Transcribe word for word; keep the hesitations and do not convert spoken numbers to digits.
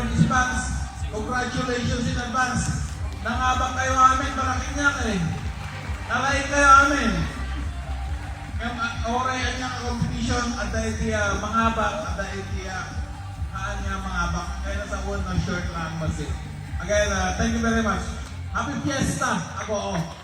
Advance, congratulations in advance. Nangabak kayo amin, Malacañang eh. Nalaing kayo amin. Ngem, ah, uray ania a competition, adda iti, ah, mangabak, adda iti, ah, haan nga mangabak. Kaya nasa one na short lang, masip. Again, ah, thank you very much. Happy Fiesta, Agoa.